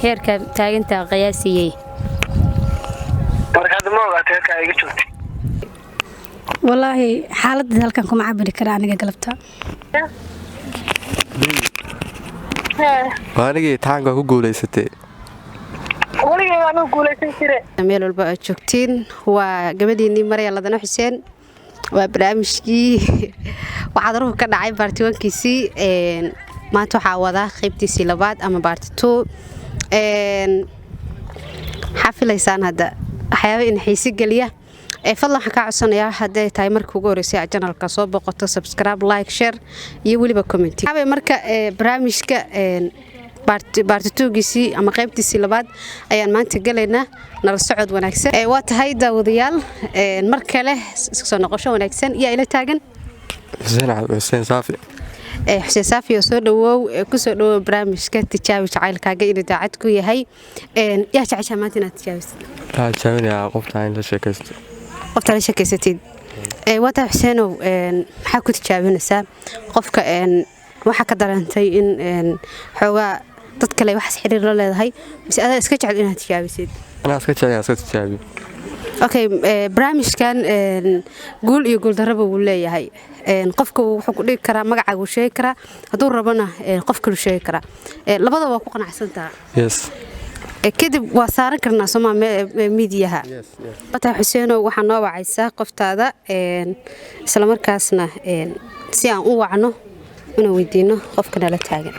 Heerka taagantaa qiyaasiyey. Marka hadda ma ogaatay heerka iga joogtay? Wallaahi xaaladda halkan kuma cabiri kara aniga galabta. Waa anigii imtixaanka ku guulaysatay. Weligay waanu guulaysan jire. Meel walba aad joogtiin, waa gabadhiinii Marya Ladano Xuseen. Waa barnaamijkii waxaad ruuxa ka dhacay part one-kiisii. Maanta waxaa wadaa qaybtiisii labaad ama part two. Maxaa filaysaan hadda? Waxyaaba in xiisi geliya. Fadlan waxaan kaa codsanayaa, hadday tahay markii ugu horreysay aad channelka soo boqoto, subscribe, like, share iyo weliba comment. Marka barnaamijka part two-giisii ama qaybtiisii labaad ayaan maanta gelaynaa. Nala socod wanaagsan. Waa tahay daawadayaal, mar kale isku soo noqosho wanaagsan. Yaa ila taagan? Xuseen Xuseen Saafi. Xuseen Saafi oo soo dhawow, kusoo dhawow barnaamijka Tijaabi Jacaylkaaga inuu daacad ku yahay. Yaa jeceshaa maanta inaad tijaabisid? Waxaan tijaabinayaa qofta in la sheekaysto. Qofta la sheekaysatid. Waa tahay Xuseenow, maxaa ku tijaabinaysaa qofka? Waxaa ka dareentay in xoogaa dad kale waxaas xiriir la leedahay, mise adaa iska jecel inaad tijaabisid? Anaa iska jecel inaan iska tijaabiyo. Okay, barnaamijkan guul iyo guuldarraba wuu leeyahay. Qofka wuxuu ku dhigi karaa magacaaga, wuu sheegi karaa, hadduu rabona qof kaluu sheegi karaa. Labadaba waa ku qanacsantaha? Yes. Kadib waa saaran karnaa somaa miidiyaha? Yes. Tahay Xuseenow, waxaa noo wacaysaa qoftaada, islamarkaasna si aan u wacno una weydiino qofka nala taagan.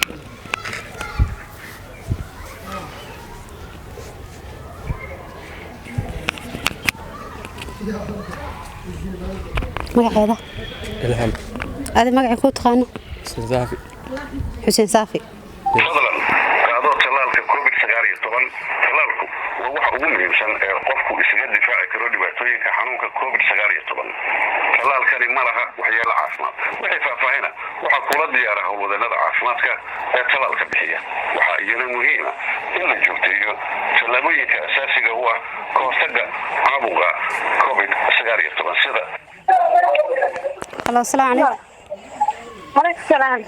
Magaceeda? Ilham. Adi magacii kuu taqaano? Xuseen Saafi. Xuseen Saafi. Fadlan qaado tallaalka COVID-19. Tallaalku waa waxa ugu muhiimsan ee qofku isaga difaaci karo dhibaatooyinka xanuunka COVID-19. Tallaalkani ma laha waxyeelo caafimaad. Wixii faahfaahina waxaa kula diyaara howlwadeenada caafimaadka ee tallaalka bixiya. Waxaa iyana muhiima in la joogteeyo tallaabooyinka asaasiga u ah ka hortagga caabuqa COVID-19 sida Halo, asalaamu calaykum. Calaykum salaam.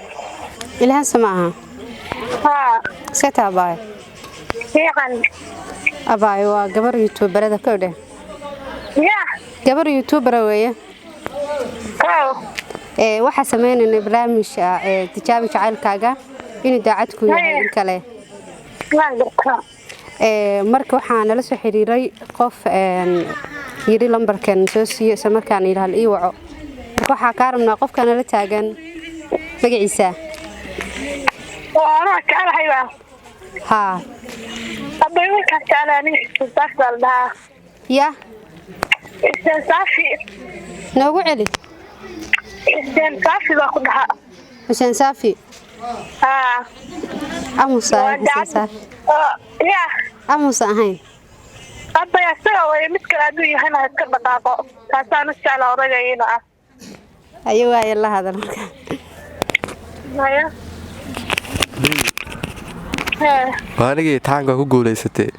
Ilhaan ma aha? Haa. Iska taa, abaayo? Fiican. Abaayo, waa gabar youtuberada ka dheh. Ya. Gabar youtubera weeye. Kow. Waxaa sameynaynay barnaamij ah, tijaabi jacaylkaaga inuu daacad ku yahay in kale. Waan gartaa. Marka waxaa nala soo xiriiray qof yiri lambarkan soo siiyo, isla markaana yidhi hal ii waco. Marka waxaa kaa rabnaa qofka nala taagan magaciisa. Oo anaa jecelahay baa. Haa. Hadda wiilkaas jecelahay aniga, Xuseen Saafi baa la dhahaa. Ya? Xuseen Saafi. Noogu celi. Xuseen Saafi baa ku dhahaa. Xuseen Saafi. Haa. Amusa Waa ahayn Xuseen daacad. Saafi. Oo ya. Amusa ahayn. Hadda isaga way, mid kale hadduu yahayna ha iska dhaqaaqo. Taasaan u jeclaa odagayna ah. Ayo waaye, la hadal marka. Haya. Hee. Waa anigii imtixaanka ku guulaysatay.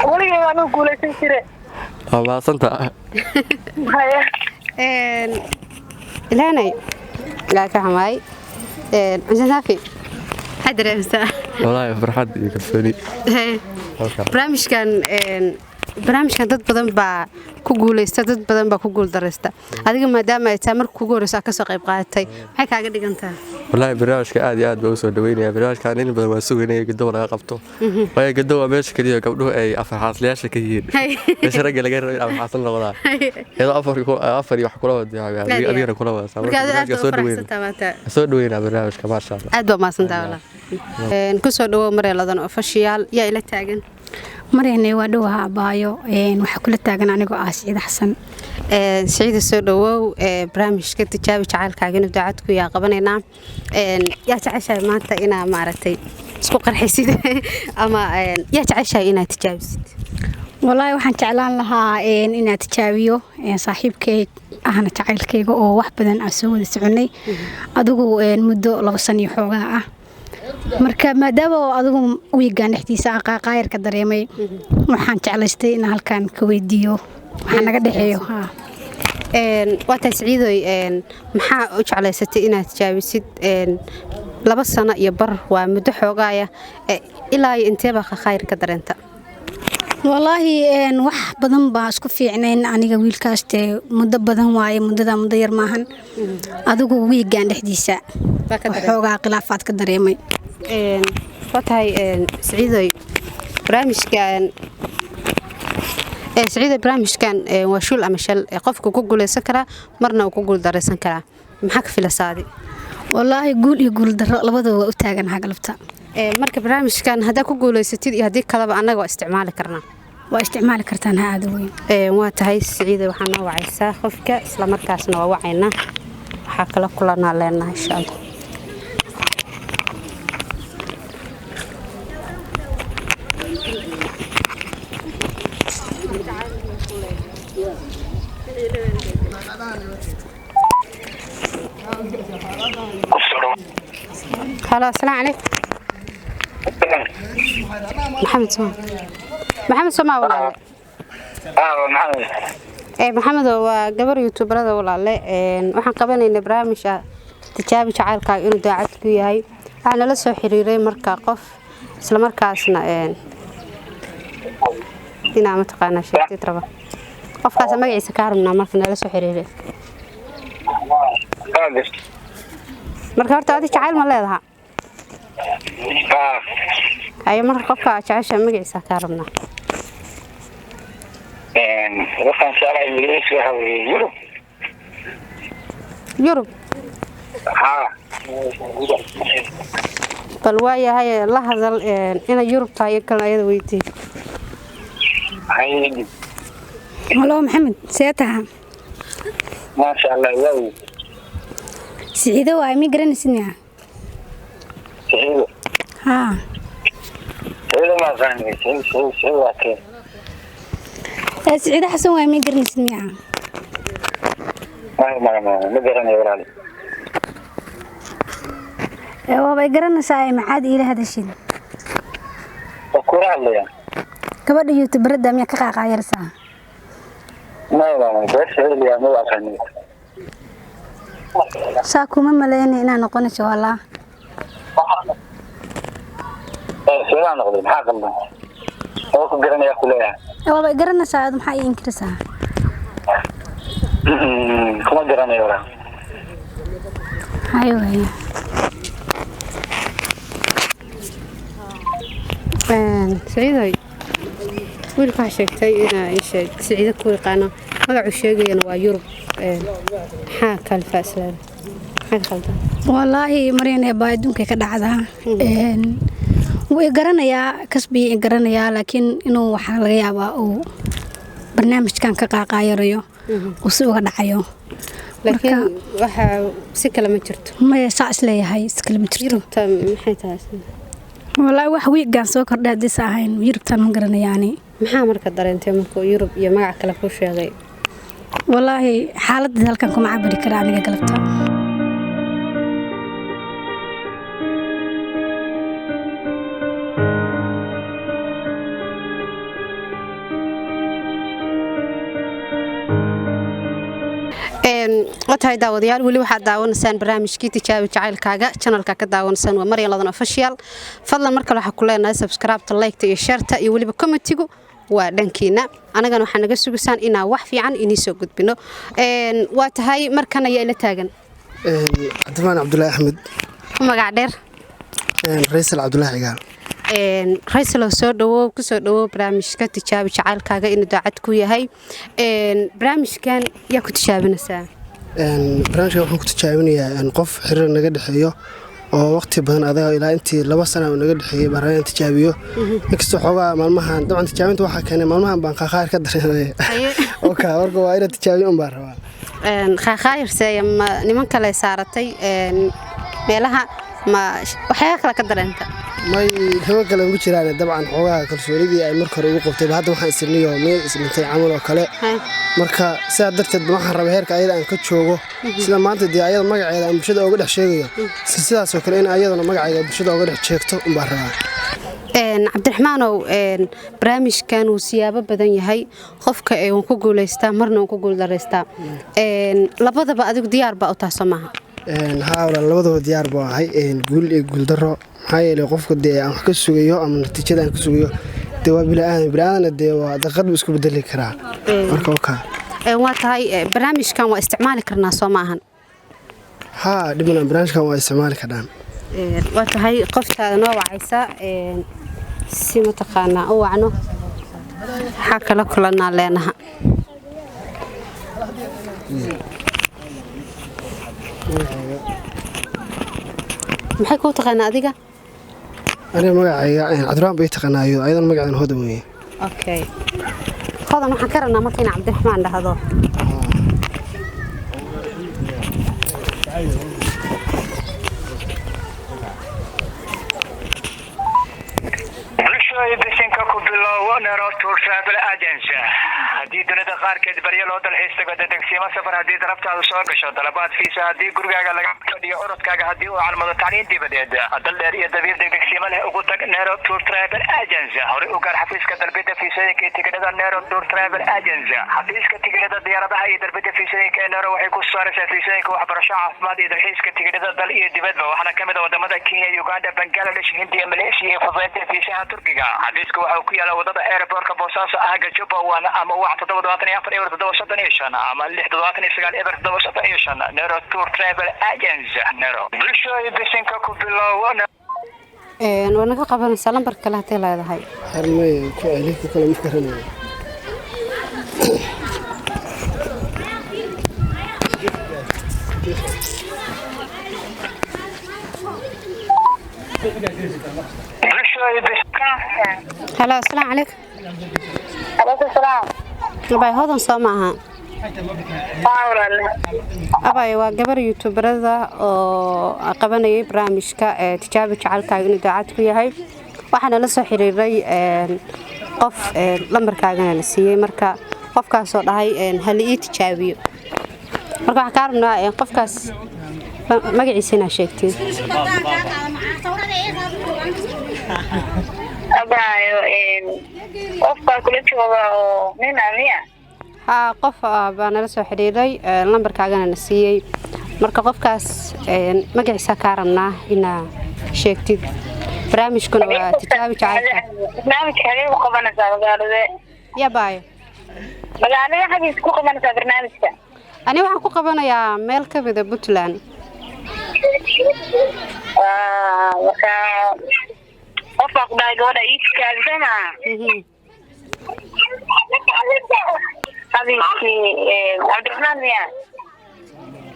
Weligay waanu guulaysan jire. Waa mahadsantaa. Haya. Ilhaanay laa ka xumaay. Xuseen Saafi, maxaa dareemsaa? Wallaahi farxad iyo kalsooni. Halkaa. Barnaamijkan dad badan baa ku guuleysta, dad badan baa ku guuldareysta. Adiga maadaama ay tahay marka kugu horeysa aad kasoo qayb qaadatay, maxay kaaga dhigan tahay? Wallaahi barnaamijka aad iyo aad baa usoo dhaweynaya. Barnaamijkan in badan waan sugaynaya gado laga qabto, waayo gado waa meesha keliya gabdhuhu ay afarxaaslayaasha ka yihiin, meesha ragga laga rabo in afarxaasla noqdaan, iyadoo afar afar iyo wax kula wada adigana kula wada. Marka aad aad soo u dhaweynaya. faraxsantaa maanta. Soo dhaweynaa barnaamijka, maasha Allah. Aad baa mahadsantaa walaa. Kusoo dhawow Mareeladan Official. Yaa ila taagan? Maryane, waa dhowaha abaayo. Waxaa kula taagan anigoo ah Siciid Xasan. Siciida, soo dhawow. Barnaamijka Tijaabi Jacaylkaaga inuu daacad ku yaa qabanaynaa. Yaa jeceshahay maanta inaa maaragtay isku qarxisid, ama yaa jeceshahay inaad tijaabisid? Wallaahi waxaan jeclaan lahaa inaan tijaabiyo saaxiibkay ahna jacaylkayga oo wax badan aan soo wada soconay adigu muddo 2 sano iyo xoogaa ah. Marka maadaama oo adigu wiigan dhexdiisa aan qaaqaayarka dareemay, waxaan jeclaystay inaan halkan ka weydiiyo waxaa naga dhexeeyo, haa. Waa tahay Siciidoy, maxaa u jeclaysatay inaad tijaabisid? 2 sano iyo bar waa muddo xoogaaya. Ilaa iyo inteebaa khayr ka dareenta? Wallaahi wax badan baa isku fiicnayn aniga wiilkaas, dee muddo badan waaye, muddada muddo yar maahan. Adigu wiigaan dhexdiisa Baa ka dareentay. Waxoogaa khilaafaad ka dareemay. Waa tahay Siciidoy, barnaamijkan Siciidoy, barnaamijkan waa shul ama shal, qofku ku guuleysan karaa marna uu ku guuldareysan karaa. Maxaa ka filasaadi? Wallaahi guul iyo guul darro labadaba waa u taaganaha galabta. Marka barnaamijkan haddaa ku guuleysatid iyo haddii kaleba, annaga waa isticmaali karnaa. Waa isticmaali kartaan, ha, aada weyn. Waa tahay Siciidoy, waxaa noo wacaysaa qofka, isla markaasna waa wacaynaa, waxaa kala kulanaa leenahay insha Allah. Halo, asalaamu calaykum. Maxamed Soma, Maxamed Soma walaale. Maxamed. Maxamedo, waa gabar youtuberada walaale. Waxaan qabanaynaa barnaamij ah tijaabi jacaylkaaga inuu daacad ku yahay. Waxaa nala soo xiriiray marka qof, isla markaasna inaa mataqaanaa sheegtid raba. Qofkaas magaciisa kaa rabnaa marka nala soo xiriiray. Marka horta adi jacayl ma leedaha? Haye, marka qofka aad jecesha magaciisa kaa rabnaa. Waxaan jeclahay magaciisa waxa weeye Yurub. Yurub? Haa. Bal waayahay, la hadal inay Yurub tahay iyo kalena ayada weydii. Hay. Halo Maxamed, see taha? Maasha Allah, waaw. Siciido waaye, ma garanaysid miya? Saciido? Haa. Saciido ma aqaani. Saciido, Saciido, Saciido waa kee? Siciido Xasan waaye, ma garanaysid miya? Maya, maya, maya, ma garanayo walaali. Waabay garanaysaa, maxaad iila hadashid? Waa kula hadlaya. Gabadha youtuberada miyaa ka qaaqaayarsaa? Maya, maya, maya, gabar Saciido la ma aqaani. Saa kuma malaynay inaa noqonayso walaa. Saciidaa noqday, maxaa qaldan? Waa ku garanaya ku leeyahay. Waabay garanaysaa, aad maxaa ii inkiraysaa? Kuma garanayo walaal. Hayo waaya. Siciidoy, wiilka waxaa sheegtay inaa ii sheeg Siciido ku yaqaano, magacuu sheegayana waa Yurub. Maxaa kalfa isleeda, maxaa ka qaldan? Wallaahi Maryan ee baa adduunkay ka dhacdaa. Wuu i garanayaa, kasbii i garanayaa, laakiin inuu waxaa laga yaabaa uu barnaamijkan ka qaaqaayarayo, uu si uga dhacayo. Laakiin waxaa si kale ma jirto? Maya, saa isleeyahay, iskale ma jirto. Yurubta maxay tahay isna? Wallaahi wax wiiggaan soo kordhay haddiisa ahayn Yurubtan ma garanayaani. Maxaa marka dareentay markuu Yurub iyo magac kale kuu sheegay? Wallaahi xaaladda halkan kuma cabiri kara aniga galabta. Waa tahay daawadayaal, weli waxaad daawanaysaan barnaamijkii tijaabi jacaylkaaga. Channelka ka daawanaysaan waa Maryan Ladan Official. Fadlan mar kale waxaa ku leenahay subscribe-ta, like-ta iyo share-ta iyo weliba commentigu waa dhankiina. Anagana waxaa naga sugaysaan inaan wax fiican inii soo gudbino. Waa tahay, markan ayaa ila taagan. Cabdimaan Cabdulaahi Axmed. Magac dheer? Raysal Cabdulaahi Cigaal. Raysalow, soo dhawow, kusoo dhawow barnaamijka tijaabi jacaylkaaga inuu daacad ku yahay. Barnaamijkan yaa ku tijaabinaysaa? Barnaamijkan waxaan ku tijaabinayaa qof xiriir naga dhexeeyo oo waqti badan adaga, ilaa intii 2 sana uu naga dhexeeyey baan rabaa inaan tijaabiyo. Inkastoo xoogaa maalmahan, dabcan tijaabinta waxaa keenay maalmahan baan qaaqaar ka dareemay oo ka marka waa inaan tijaabiyo un baan rabaa. Khaakhaayrse ma niman kale saaratay meelaha, ma waxyaaba kale ka dareenta? May, niman kale ugu jiraan. Dabcan xoogaha kalsoonidii ay marka hore ugu qabtay hadda waxaan isirniyo may isdhintay camal oo kale. Marka sidaa darteed ba waxaan rabaa heerka ayada aan ka joogo, sida maanta dee ayada magaceeda aan bulshada ooga dhex sheegayo, si sidaas oo kale in ayadana magacayga bulshada ooga dhex sheegto unbaan rabaa. Cabdiraxmaanow, barnaamijkan wuu siyaabo badan yahay. Qofka ee wuu ku guulaystaa, marna wuu ku guuldaraystaa. Labadaba adigu diyaar baa u taha, soo maaha? Haa walaal, labadaba diyaar buu ahay, guul iyo guuldaro. Maxaa yeelay qofka dee aan wax ka sugayo ama natiijada aan ka sugayo dee waa bini'aadan, bini'aadanna dee waa daqad buu isku bedeli karaa. Marka okaa. Waa tahay, barnaamijkan waa isticmaali karnaa, soo maahan? Haa, dhibna, barnaamijkan waa isticmaali karnaan. Waa tahay, qoftaada noo wacaysa si mataqaanaa u wacno, maxaa kala kulanaa leenaha? Maxay kuu taqaanaa adiga? Aniga magacayga Cabdiraxmaan bay taqaanaayo, ayadana magaceedan Hodan weeye. Okay, Hodan, waxaan ka rabnaa marka in Cabdiraxmaan dhahdo. Bulshooy, bisinka ku bilowo. Nero Tour Travel Agency. Haddii dunida qaarkeed baryo loo dalxiis tago, dedegsiimo safar haddii darabtaadu soo gasho, dalabaad fiisa haddii gurigaaga laga fadhiyo, orodkaaga haddii uu calmado, tacliin dibadeed, dal dheer iyo dabiib, degdegsiimo leh ugu tag Nero Tour Travel Agency. Horey u gaar xafiiska dalbida fiisooyinka iyo tigidhada Nero Tour Travel Agency. Xafiiska tigidhada diyaaradaha iyo dalbida fiisooyinka ee Nero waxay ku saaraysaa fiisooyinka waxbarasho, caafimaad iyo dalxiiska, tigidhada dal iyo dibadba, waxaana kamid ah wadamada Kenya, Uganda, Bangladesh, Hindiya, Malaysia iyo fududeynta fiisaha Turkiga. Xafiiska waxa uu ku yaala wadada airportka Boosaaso, ahga Jubbaland, ama wax 774 0 735 ama 679 0 735. Nero Tour Travel Agency. Nero, bulshooy, bisinka ku bilowo. Waa naga qabanaysaa lambar kale hadday leedahay. Xermay, ku celi, ku kale ma garanayo. Bulshooy, bisinka. Halo, asalaamu calaykum. Calaykum salaam. Abay, Hodan soo maaha? Haa walaal. Abay, waa gabar youtuberada oo qabanayay barnaamijka ee tijaabi jacaylkaaga inuu daacad ku yahay. Waxaana la soo xiriiray qof lambarkaagana la siiyey, marka qofkaasoo dhahay hala ii tijaabiyo. Marka waxaan kaa rabnaa qofkaas magaciisa inaa sheegtid. Abaayo, qof baa kula jooga oo nin ah miya? Haa, qof baa nala soo xiriiray, lambarkaagana na siiyey. Marka qofkaas magaciisa kaa rabnaa inaa sheegtid. Barnaamijkuna waa tijaabi jacaylka. Barnaamijka hagee ku qabanaysaa, magaalade? Yabaayo. Magaalada xagiis ku qabanaysaa barnaamijka? Ani waxaan ku qabanayaa meel ka mida Puntland. Marka qof baa ku dhahay gabadha ii tijaabi, soo maa? Xabiibkii Cabdiraxmaan miya?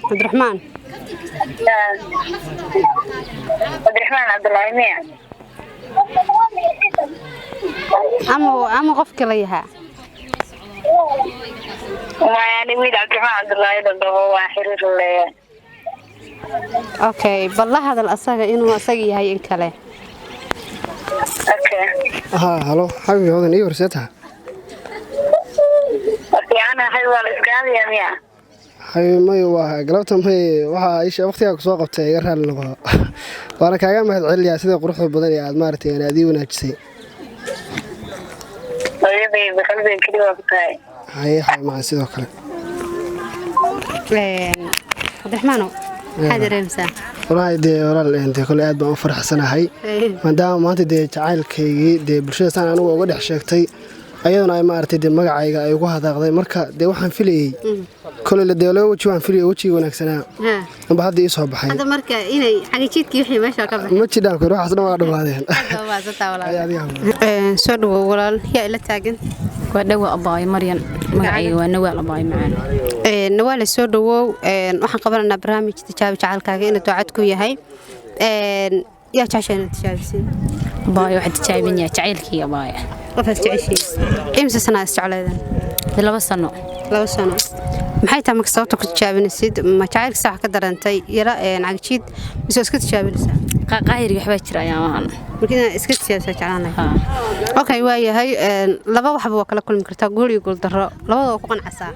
Cabdiraxmaan. Cabdiraxmaan Cabdullaahi miya? Ama qof kale yahaa. Maya, ani wiil Cabdiraxmaan Cabdullaahi la dhaho waa xiriir leeyahay. Okay, bal la hadal asaga inuu asaga yahay in kale. Okay. Haa, halo xabiibi, Hodan, ii warsee taha? Fiicanahay, waa la iskaadiya miya? Xabiibi, may, waa galabta, may, waxaa isha waqtigaa kusoo qabtay, iga raali noqo. Waana kaaga mahad celinayaa sida quruxda badan ee aad maaragtay aad ii wanaajisay. Hooyadayda qalbiga keli waa ku tahay. Haye, xabiibi macaan, sidoo kale. Cabdiraxmaanow, maxaa dareemsaa? Walaahi dee walaal, dee kole aad baan u faraxsanahay, maadaama maanta dee jacaylkaygii dee bulshada saan anigu uga dhex sheegtay, ayaduna ay maaragtay dee magacayga ay ugu hadaaqday. Marka dee waxaan filayey koley dee laba weji waan filayey, wejigii wanaagsanaa amba hadda ii soo baxay. Hadda marka inay xagijiidkii wixii meesha ka baxay. Ma jidhaan ku waxaas dhan waa dhammaadeen. Soo dhawow walaal, yaa ila taagan? Waa dhawa abaayo Maryan, magacayga waa Nawaal abaayo macaan. Nawaale, soo dhawow. Waxaan qabanaynaa barnaamij tijaabi jacaylkaaga inuu daacad ku yahay. Yaa jeceshaa inaad tijaabisid? Abaayo, waxaan tijaabinayaa jacaylkii abaayo. Qofaad jeceshiin, imse sanaa isjecleedan? 2 sano. 2 sano. Maxay tahay marka sababta ku tijaabinaysid? Ma jacaylka sax ka dareentay yara cagjiid, mise waa iska tijaabinaysaa? Qaahirga waxbaa jira ayaamahan. Marka inaad iska tijaabisaa jeclaan lahayd. Okay, waa yahay, laba waxba waa kala kulmi kartaa, guul iyo guul darro, labada waa ku qanacsaa?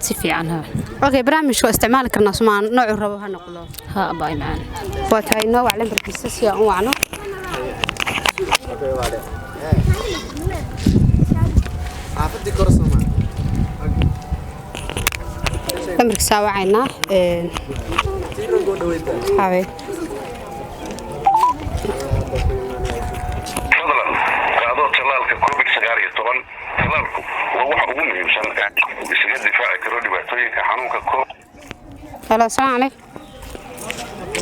Si fiican, haa. Okay, barnaamijka waa isticmaali karnaa sumaan, noocu rabo ha noqdo. Haa abaayo macaan. Waa tahay, noo wac lambarkiisa si aan u wacno. Lambarkiisa wacaynaa. Xaabay. Fadlan qaado tallaalka COVID-19. Tallaalku waa waxa ugu muhiimsan ee qofku isaga difaaci karo dhibaatooyinka xanuunka COVID. Halo, asalaamu calaykum.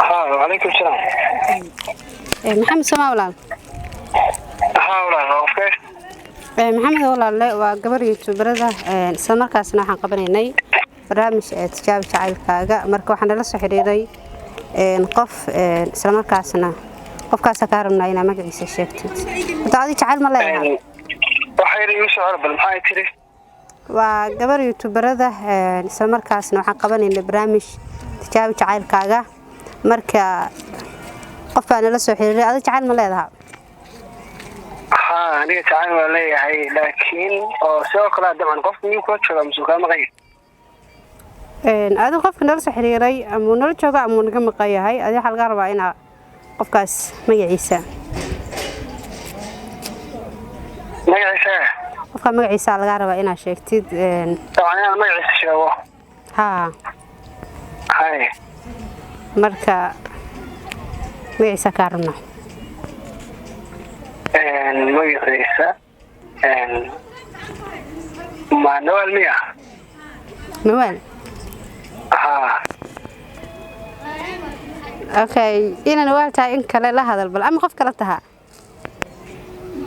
Haa, wacalaykum salaam. Maxamed Somaa walaal? Haa walaal, waa qofkee? Maxamed walaalle, waa gabar youtuberada, isla markaasna waxaan qabanaynay barnaamij tijaabi jacaylkaaga. Marka waxaa nala soo xiriiray qof, isla markaasna qofkaasa kaa rabnaa inaa magaciisa sheegtid. Horta adi jacayl ma leedahay? Waxay igu soo cor, bal maxay tiri? Waa gabar youtuberada, isla markaasna waxaan qabanaynay barnaamij tijaabi jacaylkaaga. Marka qof baa nala soo xiriiray. Adi jacayl ma leedaha? Haa, aniga jacayl waan leeyahay, laakiin oo sidoo kale dabcan qofku miyuu kula joogaa mise kaa maqan yahay? Adigu qofka nala soo xiriiray ama uu nala jooga ama uu naga maqan yahay, adi waxaa laga rabaa inaa qofkaas magaciisa. Magaciisa? Qofka magaciisa laga rabaa inaa sheegtid. Dabcan inaan magaciisa sheego? Haa. Hay. Marka magaciisa kaa rabnaa. Magaciisa ma Nawaal miya? Nawaal? Haa. Okay, ina Nawaal tahay in kale la hadal bal, ama qof kale taha.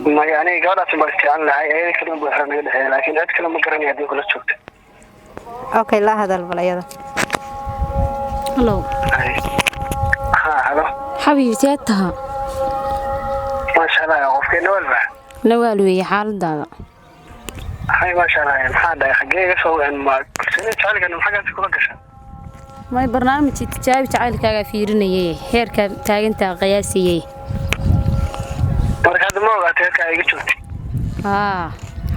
Maya, aniga gabadhaas baan isjecel lahay, ayada kaliya buu xira naga dhexeeya, laakiin cid kale ma garanaya haddii kula joogta. Okay, la hadal bal ayada. Hallow. Hay. Haa, halo. Xabiibti, aad taha? Maasha Allah, qofkee? Nawaal ba? Nawaal weeye, xaaladaada? Hay, maasha Allah. Maxaa dhahay? Xaggee iga soo wicin? Ma kalsoonida jacaylkan maxagaasi kula gasha? May, barnaamijkii tijaabi jacaylkaagaa fiirinayay, heerka taagantaa qiyaasiyey. Marka hadda ma ogaatay heerka iga joogtay? Haa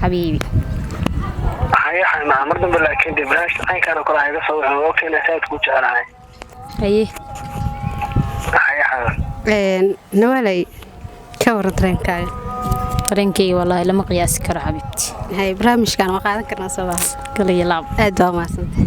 xabiibi. Haye, xamaa mar dambe, laakiin dee barnaamijka caynkaan oo kale ha iga soo wicin, waa ogtahay inaan saad kuu jecelahay. Haye. Haye xamaa. Nawaalay, ka waran dareenkaaga? Dareenkayga wallaahi lama qiyaasi karo, xabiibti. Hay, barnaamijkan waa qaadan karnaa soo maaha? Kaliya laab. Aad baa umahadsantahay.